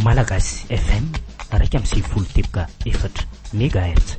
Malagasy FM 91.4 megahertz.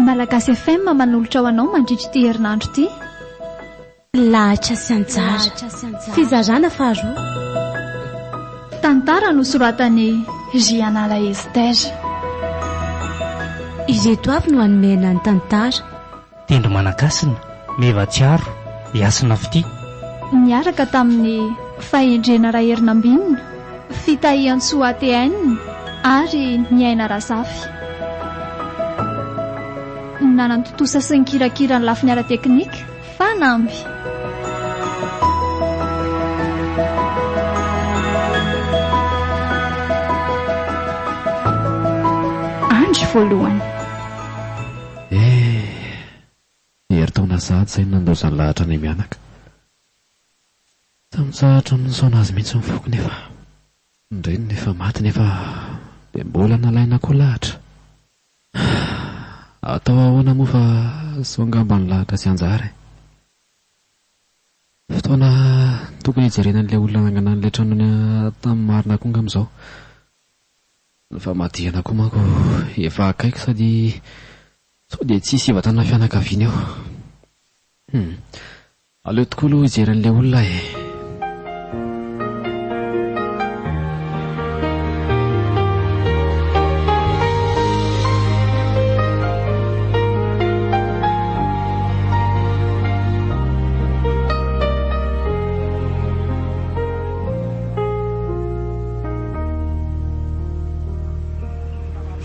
Malagasy FM manolotra ho anao mandritra ity herinandro ity. Lahatra sy anjara. Fizarana faharoa. Tantara nosoratan'i Rianala Esther. Ireto avy no hanomehana ny tantara. Tendry manan-kasina, meva tsiaro, hiasina fitia. Niaraka tamin'i Fahendrena Raherinambinina, Fitahiantsoa ATN ary Niaina Razafy. Nanantontosa sy nikirakira ny lafiny ara-teknika, Fanamby. Andro voalohany. Eh! Herintaona sahady izay no nandaozan'ny lahatra anay mianaka. Tsy mitsahatra ny misaona azy mihitsy ny foko nefa ny reniny efa maty nefa dia mbola nalaina koa lahatra. Atao ahoana moa fa izao angamba ny lahatra sy anjara e. Fotoana tokony hijerena an'ilay olona nanangana an'ilay tranony tamin'ny marina koa angamba izao. Ny famadihana koa manko efa akaiky sady sao dia tsy hisy hivatana fianakaviana eo. Hum. Aleo tokoa aloha hijery an'ilay olona e.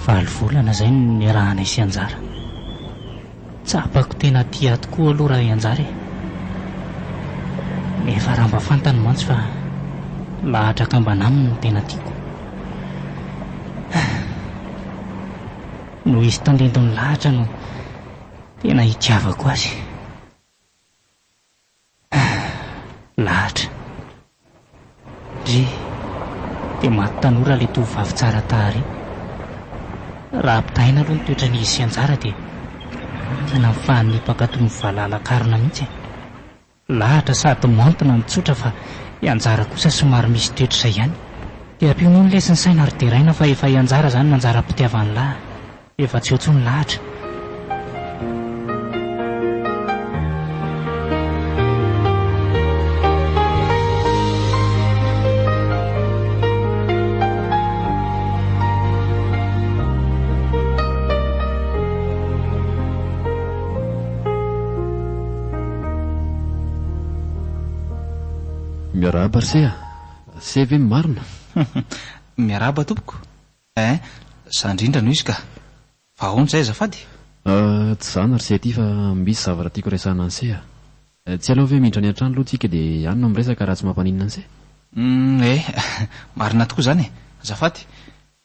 Valo volana izay no niarahanay sy Anjara. Tsapako tena tia ahy tokoa aloha raha i Anjara e! Nefa raha mba fantany mantsy fa lahatra kambana aminy no tena tiako. Noho izy tandindon'ny lahatra no tena itiavako azy. Lahatra. Ndry, dia maty tanora ilay tovovavy tsara tarehy. Raha ampitahaina aloha ny toetran'izy sy Anjara dia tena mifanipaka toy ny valala karona mihitsy e. Lahatra sady maontina no tsotra fa i Anjara kosa somary misy toetra izay ihany. Dia ampionony lesy ny saina ary deraina fa efa i Anjara izany no anjaram-pitiavan'lah. Efa tsy eo intsony lahatra. Miarahaba ry se a! Se ve ny marina? Miarahaba tompoko. Ein, za indrindra no izy ka. Fa ahoana izay azafady? Euh, tsy izany ry se ity fa misy zavatra tiako resahana an'i se a. Tsy aleo ve miditra any an-trano aloha tsika dia any no miresaka raha tsy mampaninona an'i se? Humm, eh, marina tokoa izany e. Azafady.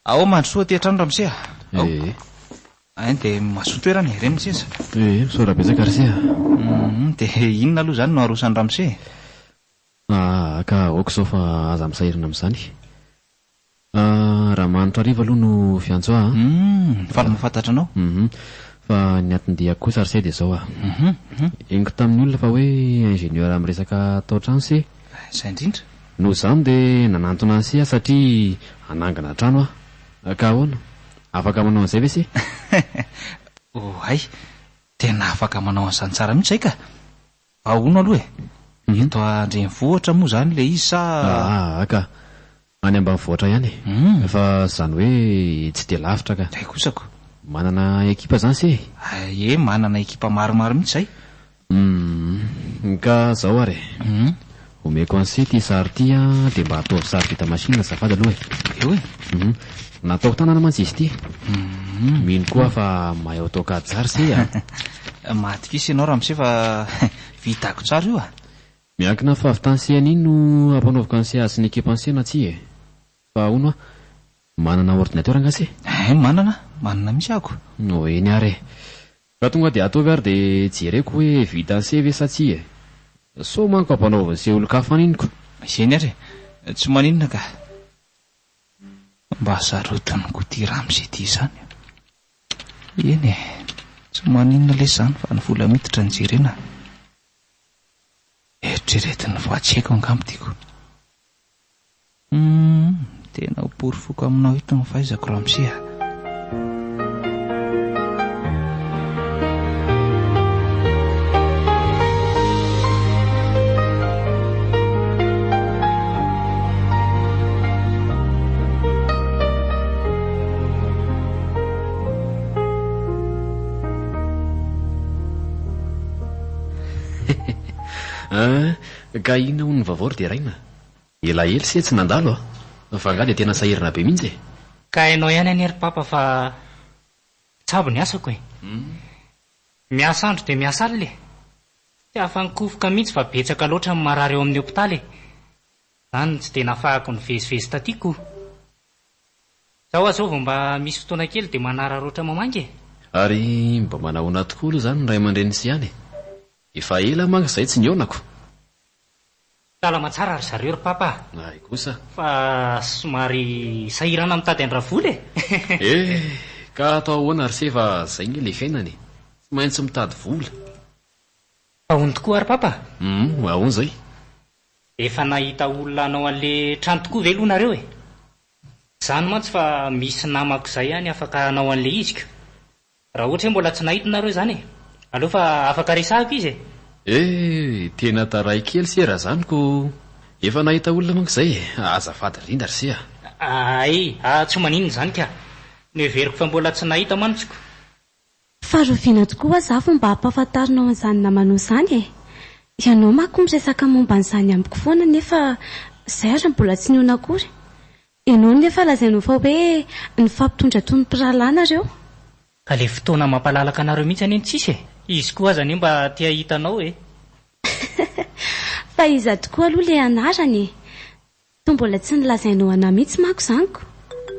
Ao mandrosoa aty an-trano ramose a. Ao. Ee. Ein, dia mazoto toerana e, ireny ny seza. Ee, misaora betsaka ry se a. Humm, dia inona aloha izany no arosan'i ramose e? Aa, ka aoka izao fa aza misahirana amin'izany. Ramanitra hariva aloha no fiantso ahy a. Humm, faly mahafantatra anao. Humm, fa ny anton-diako kosa ry se dia izao a. Humm, humm. Henoko tamin'ny olona fa hoe ingénieur amin'ny resaka tao-trano se. Izay indrindra. Noho izany dia nanantona an'i se aho satria hanangana trano aho. Ka ahoana? Afaka manao an'izay ve se? Oay, tena afaka manao an'izany tsara mihitsy izay ka. Ahoana aloha e? Eto an-drenivohitra moa izany ilay izy sa. Aa ka. Any ambanivohitra ihany e. Fa izany hoe tsy dia lavitra ka. Hay kosa ko. Manana ekipa izany se e? Ie, manana ekipa maromaro mihitsy izay. Humm. Ka zao ary e. Omeko an'i se ity sary ity an, dia mba ataovy sary vita machine azafady aloha e. Eo e. Humm. Nataoko tanana mantsy izy ity. Mino koa aho fa mahay AutoCAD tsara se a. Mahatokisa ianao ramose fa vitako tsara io a. Miankina amin'ny fahavitan'i se an'iny no hampanaoviko an'i se azy sy ny ekipan'i se na tsia e. Fa hono hoa, manana ordinateur angaha se? Ein, manana, manana mihitsy ako. Oh, eny ary e. Ka tonga dia ataovy ary dia jereko hoe vitan'i se ve sa tsia e. Sao manko ampanaovin'i se olon-kafa an'iny ko. Eny ary e. Tsy maninona ka. Mba sarotiny koa ity ramose ity izany. Eny e, tsy maninona lesy izany fa ny vola miditra no jerena. Eritreretin'ny voa tsy haiko angamba ity ko. Humm, tena ho porofoko aminao eto ny fahaizako ramose a. Ah, ka inona hono ny vaovao ry Deraina? Elaela se tsy nandalo a! Fa angaha dia tena sahirana be mihitsy e! Ka hainao ihany anie ry Papa fa mpitsabo ny asako e! Miasa andro dia miasa alina e! Tsy afa-nikofoka mihitsy fa betsaka loatra ny marary ao amin'ny hopitaly e! Izany no tsy dia nafahako nivezivezy taty ko! Izao aho izao vao mba misy fotoana kely dia manararaotra mamangy e! Ary mba manahoana tokoa aloha izany ny ray aman-dreny sy ihany e! Efa ela manko izay tsy nihaonako. Salama tsara ry zareo ry Papa a! Hay kosa. Fa somary sahirana mitady an-dRavola e! Eh! Ka atao ahoana ry se fa zay nge le fiainana e! Tsy maintsy mitady vola. Fa ahoana tokoa ary Papa? Humm, ahoana izay? Efa nahita olona hanao an'le trano tokoa ve aloha nareo e? Izany mantsy fa misy namako izay ihany afaka hanao an'le izy ko! Raha ohatra hoe mbola tsy nahita nareo izany e! Aleo fa afaka resahiko izy e! Eh! Tena taray kely se raha zany ko! Efa nahita olona manko zay e! Azafady indrindra ry se a! Hay! Ah tsy maninona izany ka! Noheveriko fa mbola tsy nahita mantsy ko! Fa rahoviana tokoa aza aho vao mba hampahafantarinao an'izany namanao izany e! Ianao manko miresaka momba an'izany amiko foana nefa izay ary mbola tsy nihaona akory. Ianao nefa lazainao fa hoe nifampitondra toy ny mpirahalahy nareo. Ka le fotoana mampalalaka anareo mihitsy anie no tsisy e! Izy koa aza anie mba te hahita anao e! Fa iza tokoa aloha le anarany e? Toa mbola tsy nolazainao anah mihitsy manko izany ko!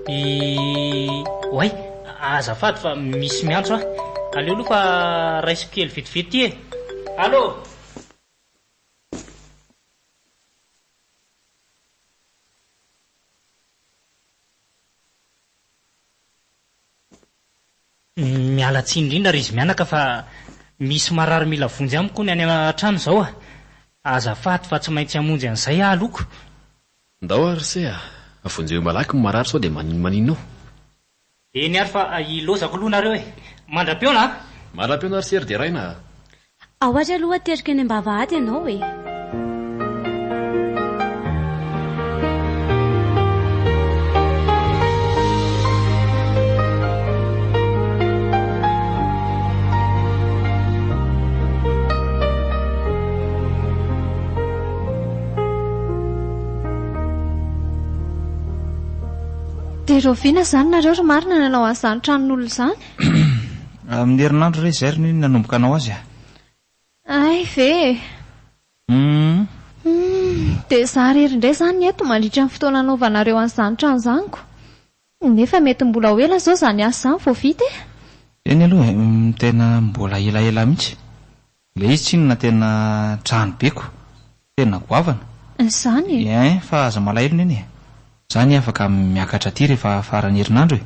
I Oay! Azafady fa misy miantso ahy. Aleo aloha fa raisiko kely vetivety ity e! Allô! Miala tsiny indrindra ry izy mianaka fa misy marary mila vonjy amiko hono any an-trano izao a! Azafady fa tsy maintsy hamonjy an'izay aho aloha ko! Ndao ary ry se a! Vonjeo malaky ny marary sao dia maninomanino ao. Eny ary fa ilaozako aloha nareo e! Mandra-pihaona a! Mandra-pihaona ry se ry Deraina a! Ao ary aloha ateriko eny am-bavahady ianao e! Dia rahoviana izany nareo ry marina nanao an'izany tranon'olona izany? Amin'ny herinandro re izay ry neny nanomboka hanao azy a! Hay ve e! Humm. Humm, dia za irery indray izany ny eto mandritra ny fotoana anaovanareo an'izany trano izany ko! Nefa mety mbola ho ela izao izany asa izany vao vita e! Eny aloha e, tena mbola elaela mihitsy. Ilay izy tsinona tena trano be ko! Tena goavana. Izany e! Ein, fa aza malahelo neny e! Za anie afaka miakatra aty rehefa faran'ny herinandro e!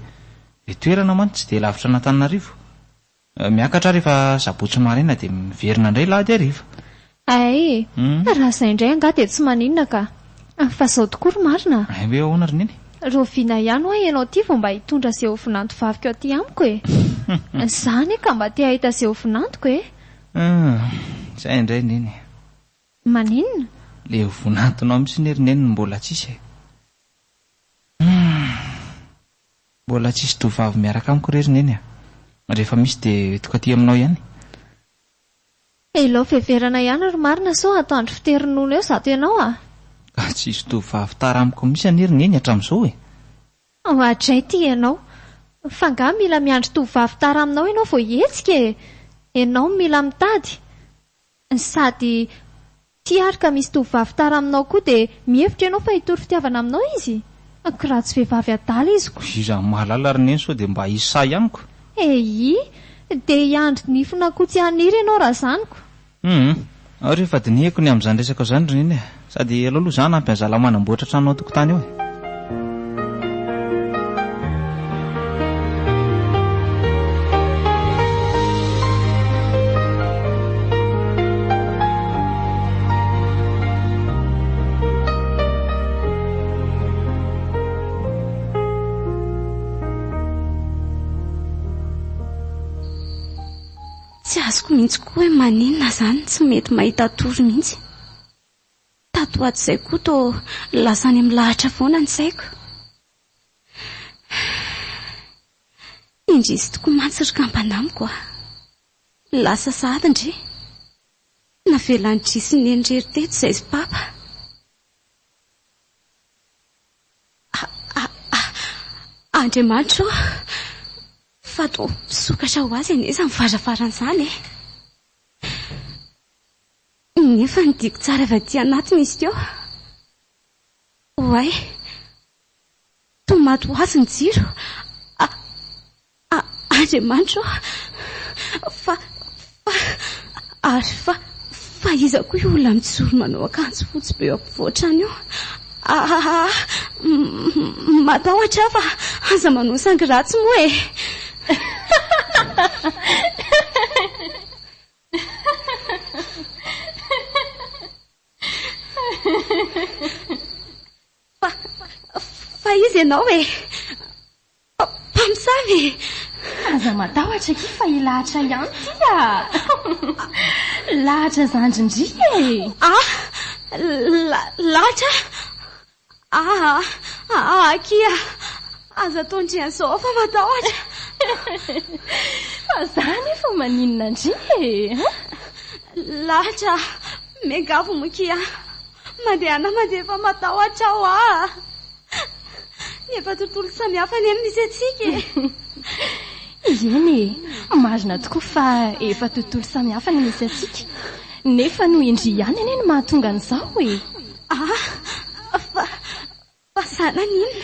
Ilay toerana mantsy tsy dia lavitra an'Antananarivo. Miakatra aho rehefa sabotsy maraina dia miverina indray lahady hariva. Hay e! Raha izay indray angaha dia tsy maninona ka! Fa izao tokoa ry marina a! Hay hoe ahoana ry neny? Rahoviana ihany hoa ianao ity vao mba hitondra izay ho vinanto vaviko aty amiko e! Za anie ka mba te hahita izay ho vinantoko e! Hum, izay indray neny e! Maninona? Le vonantonao mihitsy anie ry neny no mbola tsisy e! Hum, mbola tsisy tovovavy miaraka amiko re ry neny a! Rehefa misy dia entiko aty aminao ihany. Ilao fiheverana ihany ry marina sao atoandro fitery nono eo zato ianao a! Ka tsisy tovovavy tara amiko mihitsy anie ry neny hatramin'izao e! Oadray ty ianao. Fa nga mila miandry tovovavy tara aminao ianao vao hihetsika e! Ianao no mila mitady. Sady ty ary ka misy tovovavy tara aminao koa dia mihevitra ianao fa hitory fitiavana aminao izy? Ko raha tsy vehivavy adala izy ko. Iza no mahalala ry neny sao dia mba hisy sahy ihany ko. Eii! Dia hiandry nifin'akoho tsy haniry ianao raha izany ko. Hum! Ao rehefa dinihiko ny amin'izany resaka izany ry neny a! Sady aleo aloha za hanampy an'i zalahy manamboatra trano ao an-tokotany ao e. Tsy azoko mihitsy koa hoe maninona izany tsy mety mahita tory mihitsy. Tato ho ato izay koa toa lasa any amin'ny lahatra foana ny saiko. Indrisy tokoa mantsy ry kambana amiko a! Lasa sahady ndry. Navelan'i Dry sy Neny irery teto izay sy Papa. Andriamanitra ô! Fa toa misokatra ho azy anie izany varavarana izany e! Nefa ny diako tsara avy aty anatiny izy teo. Oay! Toa maty ho azy ny jiro. A, a, Andriamanitra ô! Fa, fa, ary fa, fa iza koa io olona mijoro manao akanjo fotsy be eo ampovoan-trano io? Aa, matahotra aho fa aza manao sangy ratsy moa e! Fa, fa iza ianao e? Mpamosavy e! Aza matahotra akia fa i Lahatra ihany ity a! Lahatra zandrin-dry e! Ah! Lahatra? Aa! Aa akia! Aza ataon-dry an'izao fa matahotra! Fa za anefa maninona an-dry e? Lahatra, miangavy moa kia! Mandehana mandeha fa matahotra aho aa! Efa tontolo samihafa anie no misy antsika e! Eny e! Marina tokoa fa efa tontolo samihafa no misy antsika. Nefa noho i ndry ihany anie no mahatonga an'izao e! Ah! Fa, fa za naninona?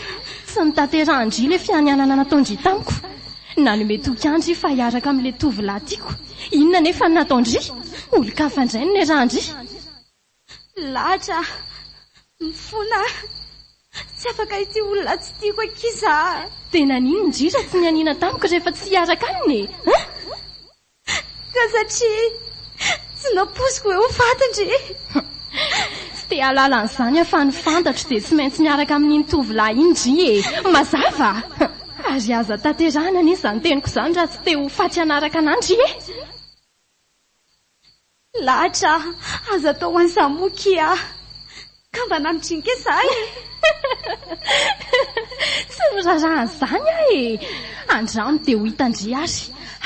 Tsy notanterahan-dry ilay fianianana nataon-dry tamiko. Nanome toky ahy ndry fa hiaraka amin'ilay tovolahy tiako. Inona anefa no nataon-dry? Olon-kafa indray no niarahan-dry. Lahatra a! Mifona aho. Tsy afaka ity olona tsy tiako akia za a! Dia naninona ndry raha tsy nianiana tamiko rehefa tsy hiaraka aminy e? Hein? Ka satria tsy nampoiziko hoe ho faty ndry. Tsy te hahalala an'izany aho fa ny fantatro dia tsy maintsy miaraka amin'iny tovolahy iny ndry e! Mazava? Ary aza tanterahina anie izany teniko izany raha tsy te ho faty hanaraka anà ndry e! Lahatra aza atao an'izany moa kia. Ka mba namitrinika za e! Tsy miraharaha an'izany aho e! Andramo dia ho hitan-dry ary.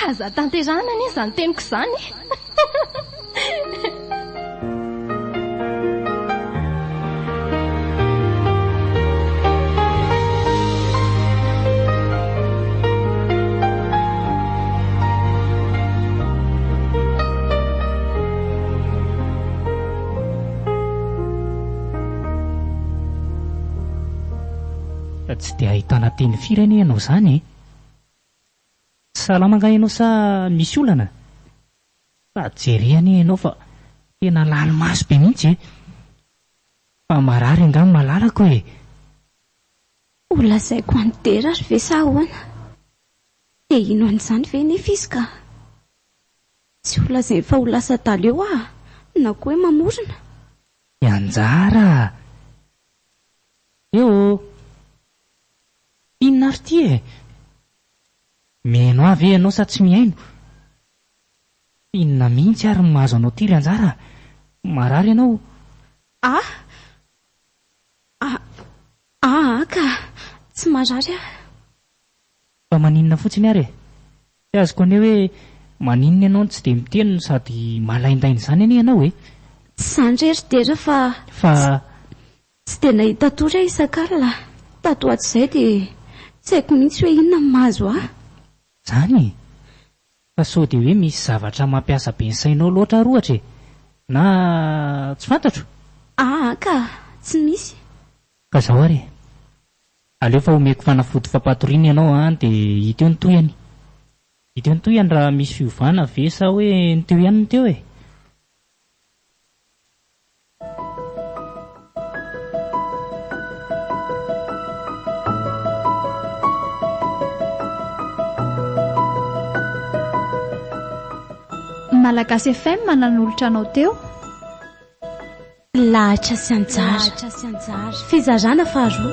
Aza tanterahina anie izany teniko izany e! Tsy dia ahitana teny firy anie ianao izany e! Tsy salama angaha ianao sa misy olana? Fa jere anie ianao fa tena lali-maso be mihitsy e! Fa marary angaha ny malalako e! Ho lazaiko an'i Dera ary ve sa ahoana? Te hino an'izany ve nefa izy ka? Tsy ho lazainy fa ho lasa adala eo aho na koa hoe mamorona. I Anjara a! Eo ô! Inona ary ity e? Mihaino ahy ve ianao sa tsy mihaino? Inona mihitsy ary no mahazo anao ity ry Anjara a? Marary ianao? A! A! Aa ka! Tsy marary aho. Fa maninona fotsiny ary e? Tsy azoko anie hoe maninona ianao no tsy dia miteny no sady malaindaina izany anie ianao e? Tsy izany re ry Dera fa. Fa. Tsy dia nahita tory aho isak'alina tato ho ato izay dia tsy haiko mihitsy hoe inona no mahazo ahy. Izany e? Fa sao dia hoe misy zavatra mampiasa be ny sainao loatra ary ohatra e? Na tsy fantatro? Aa ka! Tsy misy. Ka zao ary e! Aleo fa omeko fanafody fampatoriana ianao an, dia hita eo ny tohiny. Hita eo ny tohiny raha misy fiovana ve sa hoe ny teo ihany no teo e! Malagasy FM nanolotra anao teo. Lahatra sy anjara. Fizarana faharoa.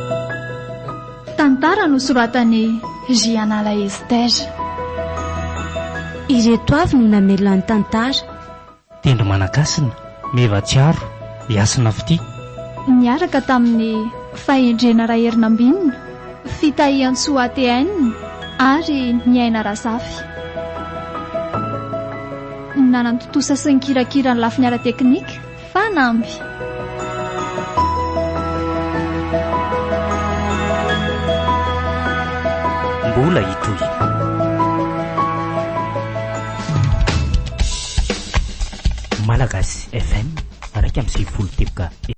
Tantara nosoratan'i Gianala Esther. Ireto avy no namelona ny tantara. Tendry Manakasina, Meva Tsiaro, Hasina Fitia. Niaraka tamin'i Fahendrena Raherinambinina, Fitahiantsoa ATN ary Niaina Razafy. Nanantontosa sy nikirakira ny lafiny ara-teknika, Fanamby. Mbola hitohy. Malagasy FM 91.